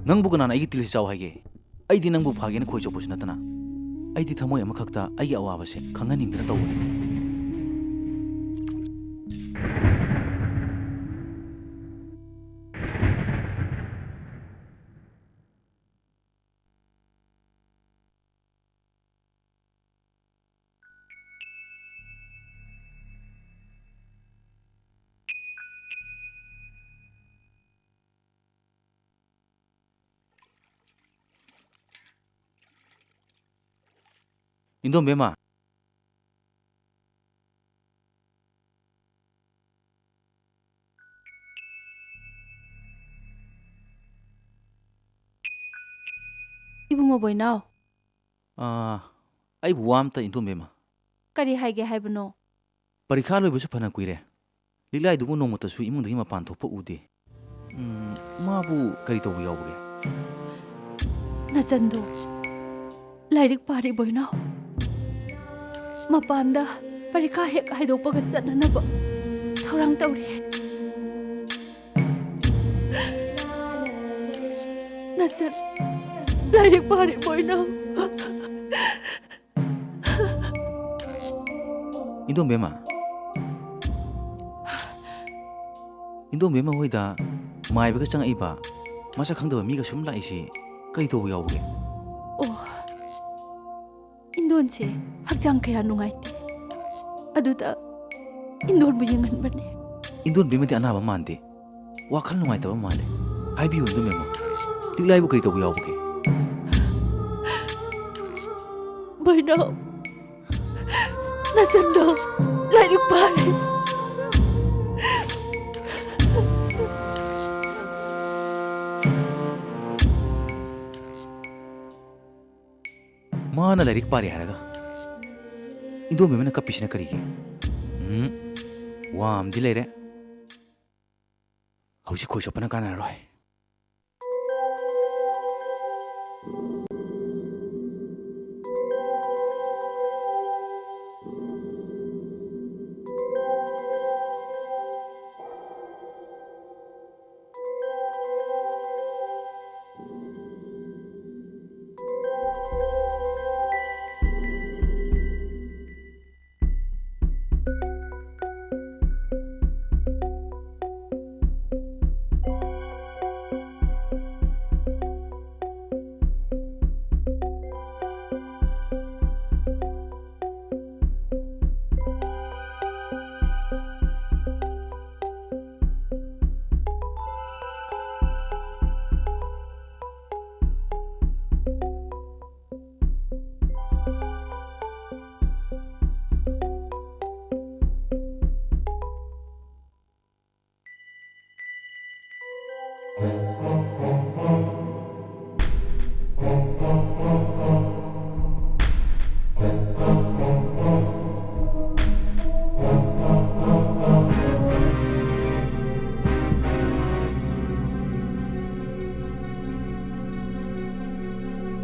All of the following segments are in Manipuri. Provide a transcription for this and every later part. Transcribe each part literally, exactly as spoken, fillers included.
ꯅꯪꯕꯨ ꯀꯅꯥꯅ ꯑꯩꯒꯤ ꯇꯤꯜꯁꯤ ꯆꯥꯎ ꯍꯥꯏꯒꯦ? ꯑꯩꯗꯤ ꯅꯪꯕꯨ ꯐꯥꯒꯦꯅ ꯈꯣꯏ ꯆꯣꯞꯄꯁꯨ ꯅꯠꯇꯅ꯫ ꯑꯩꯗꯤ ꯊꯃꯣꯏ ꯑꯃꯈꯛꯇ ꯑꯩꯒꯤ ꯑꯋꯥꯕꯁꯦ ꯈꯪꯍꯟꯅꯤꯡꯗꯅ ꯇꯧꯕꯅꯤ꯫ ꯏꯟꯗꯣꯝꯕꯦꯝꯃ꯫ ꯏꯕꯨꯡꯉꯣ ꯕꯣꯏꯅꯥꯎ꯫ ꯑꯥ, ꯑꯩꯕꯨ ꯋꯥ ꯑꯝꯇ ꯏꯟꯗꯣꯝꯕꯦꯝꯃ꯫ ꯀꯔꯤ ꯍꯥꯏꯒꯦ ꯍꯥꯏꯕꯅꯣ? ꯄꯔꯤꯈꯥ ꯂꯣꯏꯕꯁꯨ ꯐꯅ ꯀꯨꯏꯔꯦ꯫ ꯂꯤꯛꯂꯥꯏꯗꯨꯕꯨ ꯅꯣꯡꯃꯇꯁꯨ ꯏꯃꯨꯡꯗꯒꯤ ꯃꯄꯥꯟ ꯊꯣꯛꯄ ꯎꯗꯦ꯫ ꯎꯝ, ꯃꯥꯕꯨ ꯀꯔꯤ ꯇꯧꯕ ꯌꯥꯎꯕꯒꯦ? ꯅꯆꯟꯗꯣ ꯂꯥꯏꯔꯤꯛ ꯄꯥꯔꯤ ꯕꯣꯏꯅꯥꯎ꯫ ꯃꯄꯥꯟꯗ ꯄꯔꯤꯈꯥ ꯍꯦꯛ ꯍꯥꯏꯗꯣꯛꯄꯒ ꯆꯠꯅꯅꯕ ꯊꯧꯔꯥꯡ ꯇꯧꯔꯤ꯫ ꯅꯆꯟ ꯂꯥꯏꯔꯤꯛ ꯄꯥꯔꯤ ꯕꯣꯏꯅꯥꯎ꯫ ꯏꯟꯗꯣꯝꯕꯦꯝꯃ꯫ ꯏꯟꯗꯣꯝꯕꯦꯝꯃ ꯍꯣꯏꯗ ꯃꯥꯏꯕꯒ ꯆꯪꯉꯛꯏꯕ ꯃꯁꯛ ꯈꯪꯗꯕ ꯃꯤꯒ ꯁꯨꯝ ꯂꯥꯛꯏꯁꯤ ꯀꯔꯤ ꯇꯧꯕ ꯌꯥꯎꯕꯒꯦ? ꯑꯣ, ꯏꯟꯗꯣꯟꯁꯦ ꯍꯛꯆꯥꯡ ꯀꯌꯥ ꯅꯨꯡꯉꯥꯏꯇꯦ꯫ ꯑꯗꯨꯗ ꯏꯟꯗꯣꯟꯕꯨ ꯌꯦꯡꯍꯟꯕꯅꯤ꯫ ꯏꯟꯗꯣꯟꯕꯦꯝꯃꯗꯤ ꯑꯅꯥꯕ ꯃꯥꯟꯗꯦ꯫ ꯋꯥꯈꯜ ꯅꯨꯡꯉꯥꯏꯇꯕ ꯃꯥꯜꯂꯦ꯫ ꯍꯥꯏꯕꯤꯌꯨ, ꯏꯟꯗꯣꯟꯕꯦꯝꯃ꯫ ꯂꯤꯛꯂꯥꯏꯕꯨ ꯀꯔꯤ ꯇꯧꯕ ꯌꯥꯎꯕꯒꯦ? ꯕꯣꯏꯅꯥꯎ, ꯅꯆꯟꯗꯣ ꯂꯥꯏꯔꯤꯛ ꯄꯥꯔꯤ꯫ ꯃꯥꯅ ꯂꯥꯏꯔꯤꯛ ꯄꯥꯔꯤ ꯍꯥꯏꯔꯒ ꯏꯟꯗꯣꯝꯕꯦꯝꯃꯅ ꯀꯞꯄꯤꯁꯤꯅ ꯀꯔꯤꯒꯤ? ꯎꯝ, ꯋꯥ ꯑꯃꯗꯤ ꯂꯩꯔꯦ꯫ ꯍꯧꯖꯤꯛ ꯈꯣꯏ ꯆꯣꯞꯄꯅ ꯀꯥꯟꯅꯔꯔꯣꯏ꯫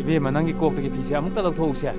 ꯏꯕꯦꯝꯃ, ꯅꯪꯒꯤ ꯀꯣꯛꯇꯒꯤ ꯐꯤꯁꯦ ꯑꯃꯨꯛꯇ ꯂꯧꯊꯣꯛꯎꯁꯦ꯫